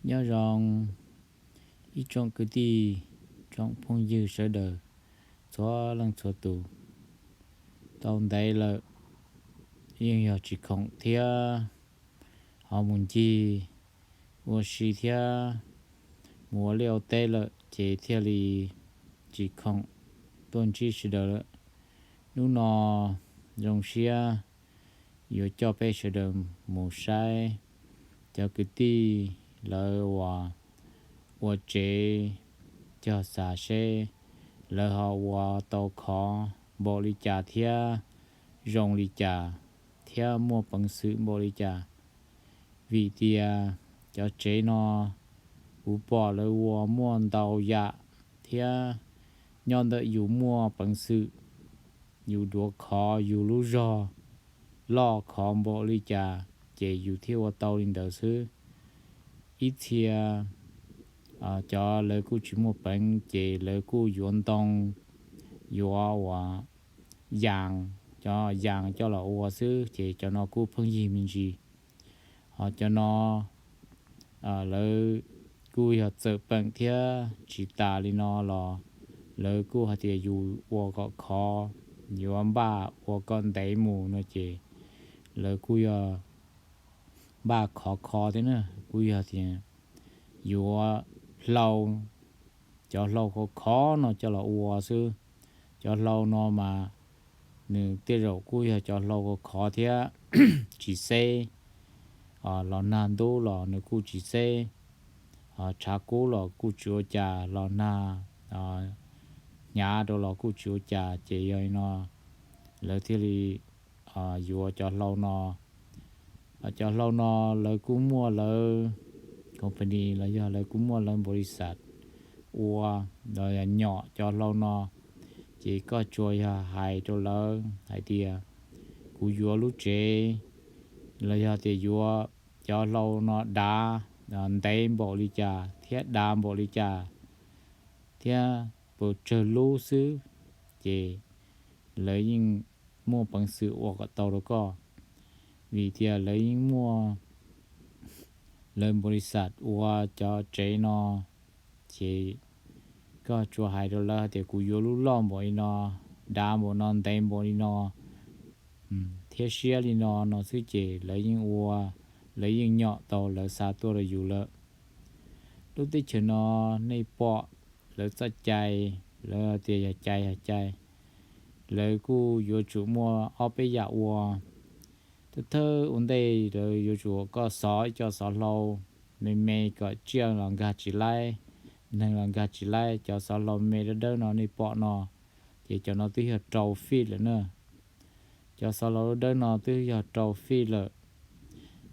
Nyob zoo ib tsoom kwv tij, tsoom phooj ywg sawv daws txhua leej txhua tus. Tau ntev lawm, yeej yog tsis khoom thiab, ho mus ncig ua si thiab mus ua liaj ua teb lawm ces thiaj li tsis khoom tuaj ntsib sawv daws lawm. Hnub no zoo siab yuav coj peb sawv daws mus saib cov kwv tij lawv uas ua tsev, cog xav seb lawv ho ua tau khov npaum li cas thiab zoo li cas thiab muaj peev xwm npaum li cas. Vim tias cov tsev no kuv pom lawv ua muaj ntau yam thiab nyob ntawm yus muaj peev xwm, yus duav khov, yus lub zog loj khov npaum li cas ces yus thiaj ua tau li ntawd xwb. Ib txhia cov lawv kuj tsis muaj peev ces lawv kuj yuav ntoo, yuav uas yas, cov yas coj los ua xwb ces cov no kuj pheej yig me ntsis. Ho cov no lawv kuj yog txawm peem thiab tsis tas li no los lawv kuj hais tias yus ua kom khov, yuav npaj ua kom ntev mus no ces lawv kuj yog npaj khov kho thiab na, kuj yog tias yuav hlau, cov hlau khov khov no coj los ua xwb. Cov hlau no mas nws tej zaum kuj yog cov hlau khov khov thiab tsis xeb, los nag ntub los nws kuj tsis xeb, tshav kub los kuj tsis ua cas, los nag hnyav rau los kuj tsis ua cas ces yog li no lawv thiaj li yuav cov hlau no. Cov hlau no lawv kuj muaj lawv company los yog lawv kuj muaj lawv npaum li xav ua los yog nyom cov hlau no, ces koj tsuas yog hais rau lawv hais tias kuv yuav lub tsev los yog tias yuav cov hlau no dav ntev npaum li cas thiab dav npaum li cas thiab puas tsawg lub xwb, ces lawv yeej muaj peev xwm ua kom tau rau koj. Vim tias lawv yeej muaj lawv npaum li xav ua cov tsev no, ces koj tsuas hais rau lawv hais tias kuv yuav lub loj npaum li no, dav npaum no, ntev npaum li no thiab siab li no no xwb ces lawv yeej ua, lawv yeej nyom tau lawv xa tuaj rau yus lawm. Lub teb chaws no nej pom lawv txoj cai, lawv tias yog cai yog cai, lawv kuj yuav tsum muaj ob peb yam ua. Thawj thawj ua ntej lawv yuav tsum koj xov ib co xov hlau me me kom tsiaj los nkag tsis laib, neeg los nkag tsis laib. Cov xov hlau me dawb dawb no nej pom no, ces cov no twb yog rau feet lawm na. Cov xov hlau dawb dawb no twb yog rau feet lawm,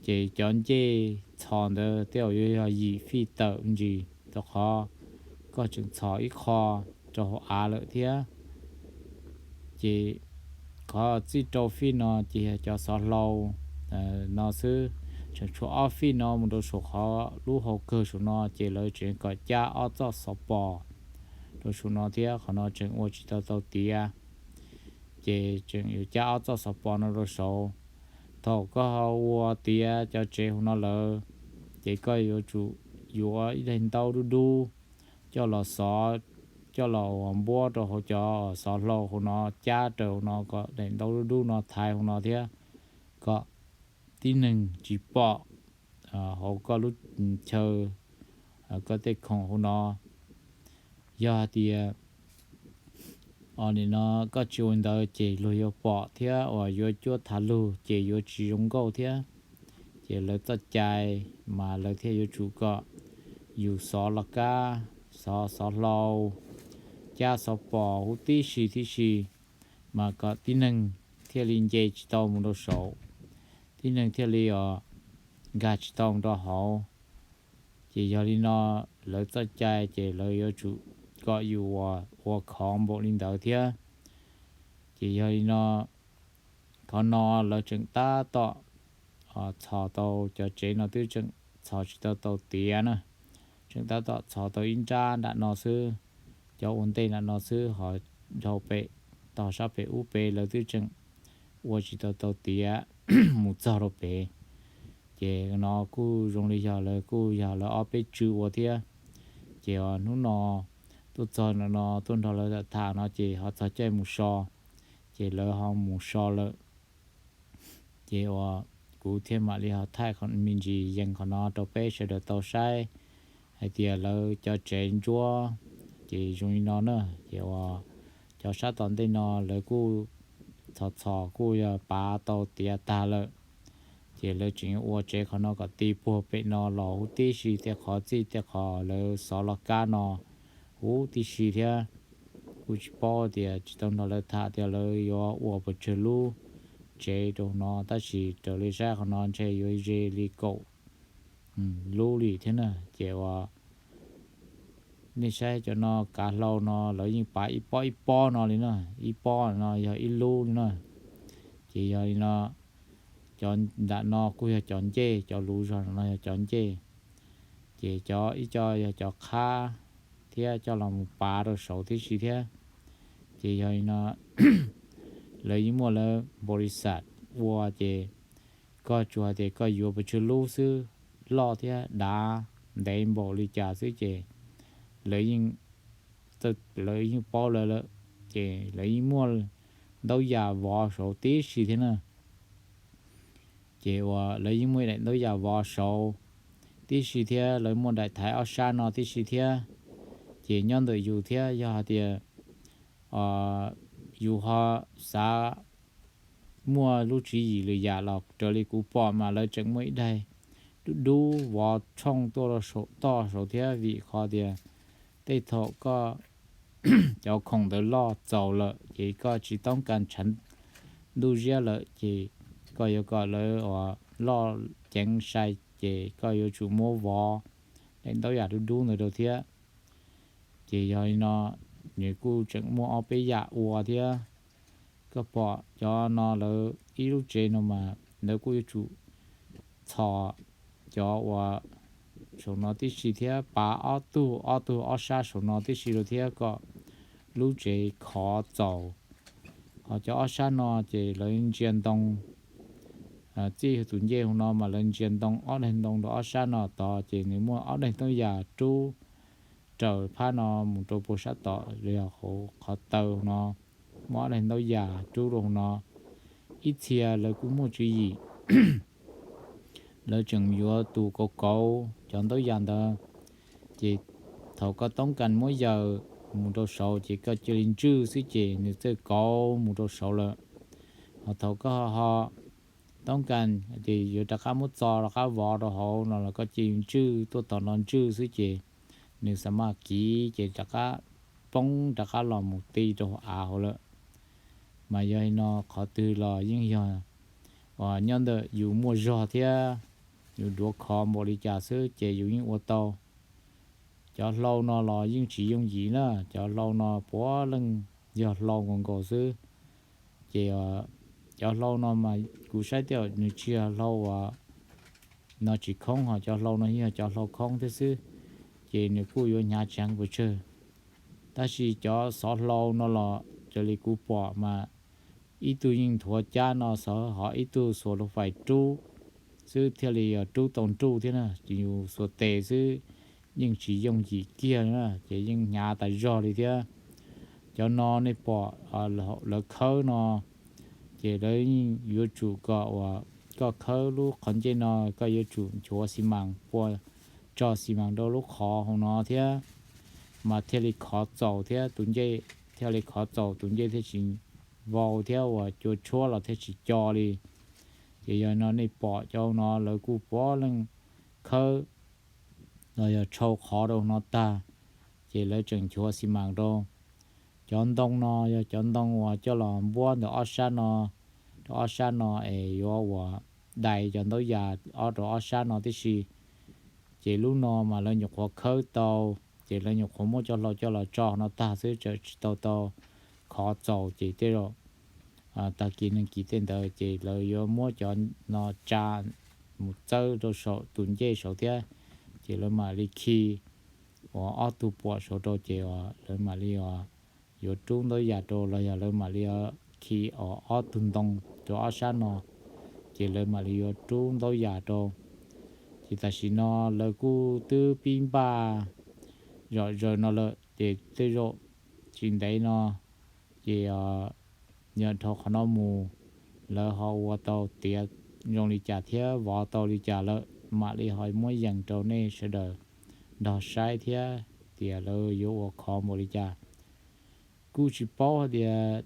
ces cov ncej txhos ntawd tej zaum yuav yog yim feet tawm ntsis, rau qhov koj tseem txhos ib qho rau hauv av lawm thiab. Ces qhov txij rau feet no ces yog cov xov hlau no xwb, tseem tshuav ob feet no mus rau saum qhov lub hau kawg saum no ces lawv tseem kom cab ob txoj xov pos rau saum no thiab, qhov no tseem ua tsis tau tau tiav. Ces tseem yuav cab ob txoj xov pos no rau saud. Thaum koj ho ua tiav cov tsev hauv no lawm, ces koj yuav tsum yuav ib daim ntaub dub dub coj los xov, coj los uas npuab rau hauv cov xov hlau hauv no, cab raws hauv no kom daim ntaub dub dub no thaiv hauv no thiab, kom tib neeg tsis pom hauv koj lub chaw, koj tej khoom hauv no. Yog hais tias nim no koj tsis ua li ntawd ces luag yuav pom thiab uas yuav cuab thav lug ces yuav tsis zoo nkauj thiab. Ces lawv txoj cai mas lawv thiaj yuav tsum kom yus xov los kab, xov xov hlau, cab xov pos huv tib si tib si, mas kom tib neeg thiaj li nce tsis tau mus rau saud, tib neeg thiaj li os nkag tsis tau mus rau hauv. Ces yog li no lawv txoj cai ces lawv yuav tsum kom yus ua khov npaum li ntawd thiab. Ces yog li no qhov no lawv tseem tab tom txhos tau, cov tsev no twb tseem txhos tsis tau tau tiav na, tseem tab tom txhos tau ib nrab nram no xwb, cov ua ntej nram no xwb, ho dhau pem tog sab pem ub pem lawv twb tseem ua tsis tau tau tiav mus txog rau pem. Ces no kuj zoo li yog lawv kuj yog lawv ob peb tswv ua thiab. Ces hnub no tuaj txog no no tuaj nrog lawv tham no ces ho txog caij mus so, ces lawv ho mus so lawm. Ces uas kuv thiaj mam li ho thaij me ntsis yees qhov no rau peb sawv daws tau saib hais tias lawv cov tsev ntsuab ces zoo li no na. Ces uas cov sab tom ntej no lawv kuj txhos txhos kuj yog pav tau tiav tag lawm. Ces lawv tseem ua tsev qhov no kom ti puag pem no los huv tib si, tej qhov txij tej qhov lawv xov los kab no huv tib si thiab. Kuj tsis paub tias tsis tau nrog lawv tham tias lawv yuav ua pes tsawg lub tsev rau no, tab sis raws li saib qhov no ntshe yuav ze li kaum lub li thiab na. Ces uas nej saib cov no kav hlau no lawv yeej pav ib pob ib pob no li na, ib pob no yog ib lub li na. Ces yog li no, cov nram no kuj yog cov ncej, cov luv zog no yog cov ncej. Ces cov ib co yog cov qhab thiab coj los mus pav rau saud tib si thiab. Ces yog li no lawv yeej muaj lawv npaum li xam ua ces koj tsuas hais tias koj yuav pes tsawg lub xwb, loj thiab dav ntev npaum li cas xwb ces lawv yeej, lawv yeej paub lawv lawm. Ces lawv yeej muaj ntaub yas vov saud tib si thiab na. Ces uas lawv yeej muaj daim ntaub yas vov saud tib si thiab, lawv muaj daim thaiv ob sab no tib si thiab. Ces nyob ntawm yus thiab, yog hais tias yus ho xav muaj lub tswv yim lwm yam los raws li kuv pom mas lawv tseem muaj ib daim dub dub vov tshooj tuaj rau saum toj saud thiab, vim qhov tias tej thaum koj cov khoom ntawd loj txaus lawm ces koj tsis toob kas tshav ntuj ziab lawm ces koj yuav kom lawv uas loj ceev sai ces koj yuav tsum muab vov daim ntaub yas dub dub ntawd rau thiab. Ces yog li no nws kuj tseem muaj ob peb yam ua thiab. Koj pom cov no lawv ib lub tsev no mas lawv kuj yuav tsum txhos cov uas saum no tib si thiab, pav ob tug ob tug ob sab saum no tib si rau thiab kom lub tsev khov txaus. Ho cov ob sab no ces lawv ntsia ntoo, txij tus ncej hauv no mas lawv ntsia ntoo, ob daig ntoo rau ob sab no tod ces nws muaj ob daig ntaub yas rub raws phab no mus rau puag sab tom los yog hauv qhov taw no, muaj ob daig ntaub yas rub rau hauv no. Ib txhia lawv kuj muaj tswv yim, lawv tseem yuav tus kauv kauv cov ntaub yas ntawd, ces thaum koj toob kas muab yaws mus rau saud ces koj cia li ntswj xwb ces nws txawj kauv mus rau saud lawm. Ho thaum koj ho toob kas tias yuav rov qab muab txo rov qab vov rau hauv no los koj cia li ntswj tuaj tom no ntswj xwb ces nws xa maj kiv ces rov qab poob rov qab los mus ti rau hauv av hauv lawm. Mas yog li no qhov twg los yeej yog uas nyob ntawm yus muaj zog thiab yus duav khov npaum li cas xwb ces yus yeej ua tau. Cov hlau no los yeej tsis yooj yim na, cov hlau no puav leej yog hlau nkaus nkaus xwb. Ces cov hlau no mas kuv saib tej nws tsis yog hlau uas no tsis khoob, ho cov hlau no yeej yog cov hlau khoob thiab xwb, ces nws kuj yuav hnyav tsis heev pes tsawg. Tab sis cov xov hlau no los raws li kuv pom mas ib tug yeej nthuav cab no xwb, ho ib tug xuas lub fais rub xwb thiaj li yog rub tau nruj thiab na, ces yus xuas tes xwb yeej tsis yooj yim kiag na, ces yeej hnyav tas zog li thiab. Cov no nej pom lawv khawb no, ces lawv yeej yuav tsum kom uas koj khawb lub qhov ncej no koj yuav tsum nchuav xi mas pua, tso xi mas rau lub qhov hauv no thiab, mas thiaj li khov txaus thiab tus ncej thiaj li khov txaus, tus ncej thiaj tsis vau thiab uas cua tshuab los thiaj tsis co li. Ces yog no nej pom cov no lawv kuj puav leej khawb los yog tshau qhov rau no tag, ces lawv tseem nchuav xi mas rau. Cov ntoo no yog cov ntoo uas coj los npuab ntawm ob sab no rau ob sab no es yuav uas dai cov ntaub yas ob rau ob sab no tib si. Ces lub no mas lawv nyuam qhuav khawb tau, ces lawv nyuam qhuav muab cov hlau coj los tso no tag xwb, tseem tsis tau tau khov txaus, ces tej zaum tag kis neeg kis tej ntawd ces lawv yuav muab cov no tsa mus txawb rau saum tus ncej saud thiab, ces lawv mam li khi uas ob tug puam saud rau, ces lawv mam li yuav rub ntaub yas rau los yog lawv mam li khi ob tug ntoo rau ob sab no, ces lawv mam li yuav rub ntaub yas rau. Ces tam sim no lawv kuj twb pib npaj zom zaws no lawm ces tej zaum tsis ntev no ces yog dhau qhov no mus lawv ho ua tau tiav zoo li cas thiab vov tau li cas lawm mam li ho muab yees rau nej sawv daws nrog saib thiab tias lawv yuav ua khov npaum li cas. Kuj tsis paub hais tias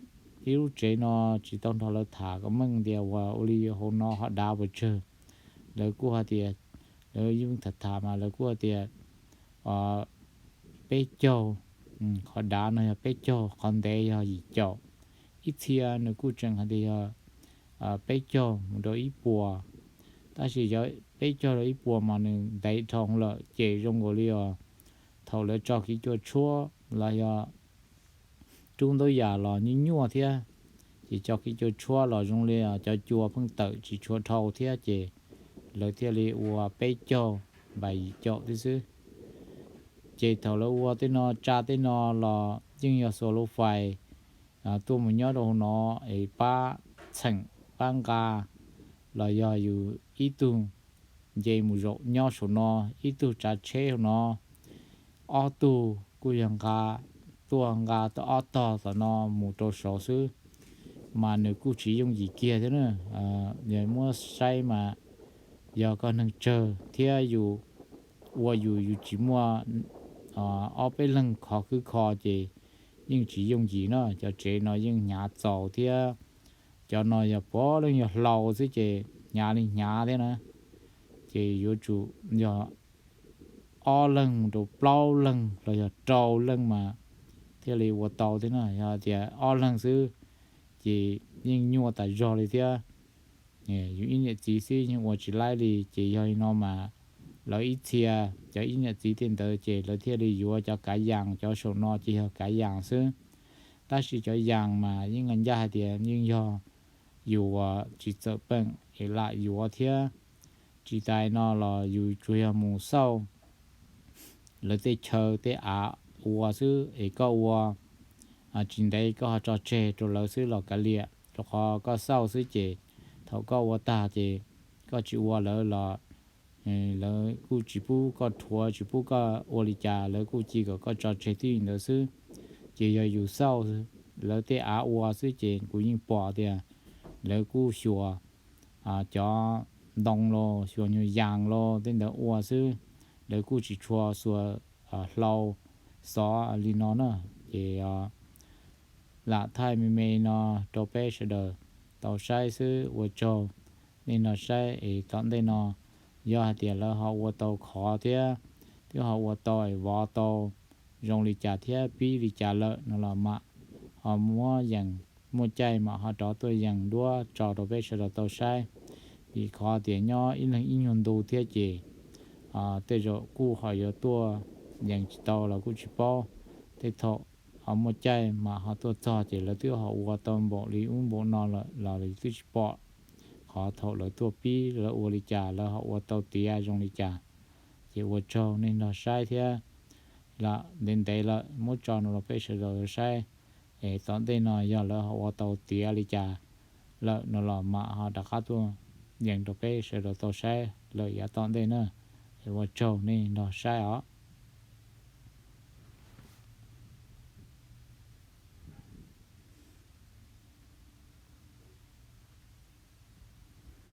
ib lub tsev no tsis tau nrog lawv tham kom meej tias ua ua li hauv no ho dav puas tsawg. Lawv kuj hais tias, lawv yeej tham tham mas lawv kuj hais tias peb caug, qhov dav no yog peb caug, qhov ntev yog yim caum. Ib txhia nws kuj tseem hais tias yog peb caug mus rau ib puas, tab sis yog peb caug rau ib puas mas nws ntev dhau lawm ces zoo nkaus li os thaum lawv tso kiv cua tshuab los yog rub ntaub yas los nyuaj nyuaj thiab, ces tso kiv cua tshuab los zoo li cov cua pheej tawm tsis tshua dhau thiab ces lawv thiaj li ua peb caug npaim yim caum thiab xwb. Ces thaum lawv ua tej no tsa tej no los yeej yog xuas lub fais tuaj mus nyob rau hauv no es pab txheem pab nqa, los yog yus ib tug nce mus zaum nyob saum no, ib tug tsav tsheb hauv no, ob tug kuj yog nqa, tuaj nqa ob tog tom no mus rau saud xwb, mas nws kuj tsis yooj yim kiag thiab na. Yog muab saib mas yog koj neeg tsawg thiab yus ua yus yus tsis muaj ob peb leeg khov khwb kho ces yeej tsis yooj yim na. Cov tsev no yeej hnyav txaus thiab, cov no yog puav leej yog hlau xwb ces hnyav li hnyav thiab na. Ces yuav tsum yog ob leeg mus rau plaub leeg los yog rau leej mas thiaj li ua tau thiab na. Yog tias ob leeg xwb ces yeej nyuaj tas zog li thiab. Yus ib niam txiv xwb yeej ua tsis laib li ces yog li no mas lawv ib txhia, cov ib niam txiv tej ntawd ces lawv thiaj li yuav cov kav yas, cov saum no ces yog kav yas xwb. Tab sis cov yas mas yeej ncaj hais tias yeej yog yus uas tsis txawm peem es lam yuav thiab. Tsis tas no los yus tsuas yog mus xauj lawv tej chaw tej av ua xwb es koj ua tsis ntev koj ho tso tseg rau lawv xwb los kav liam, rau qhov koj xauj xwb ces thaum koj ua tag ces koj tsis ua lawv los lawv kuj tsis pub koj rhuav tsis pub koj ua li cas, lawv kuj cia kom koj tso tseg tib li ntawd xwb. Ces yog yus xauj lawv tej av ua xwb ces kuv yeej pom tias lawv kuj xyuas cov ntoo los xyuas nyuag yas los tej ntawd ua xwb, lawv kuj tsis tshua xuas hlau xov li no na. Ces lam thaij me me no rau peb sawv daws tau saib xwb, ua tsaug nej nrog saib es tom ntej no yog hais tias lawv ho ua tau khov thiab twb ho ua tau es vov tau zoo li cas thiab pib li cas lawm no los mam ho muab yees, muaj caij mam ho rov tuaj yees duab tso rau peb sawv daws tau saib. Vim qhov tias nyob ib leeg ib nyuag ntu thiab ces tej zaum kuj ho yuav tuaj yees tsis tau los kuj tsis paub. Tej thaum ho muaj caij mam ho tuaj txog ces lawv twb ho ua tau npaum li ub npaum no lawm los twb tsis pom qhov thaum lawv tuaj pib lawv ua li cas, lawv ho ua tau tiav zoo li cas. Ces ua tsaug nej nrog saib thiab, lam ntev ntev lawm muab tso no rau peb sawv daws saib es tom ntej no yog lawv ho ua tau tiav li cas lawm no los mam ho rov qab tuaj yees rau peb sawv daws tau saib lawm yav tom ntej na. Es ua tsaug nej nrog saib os.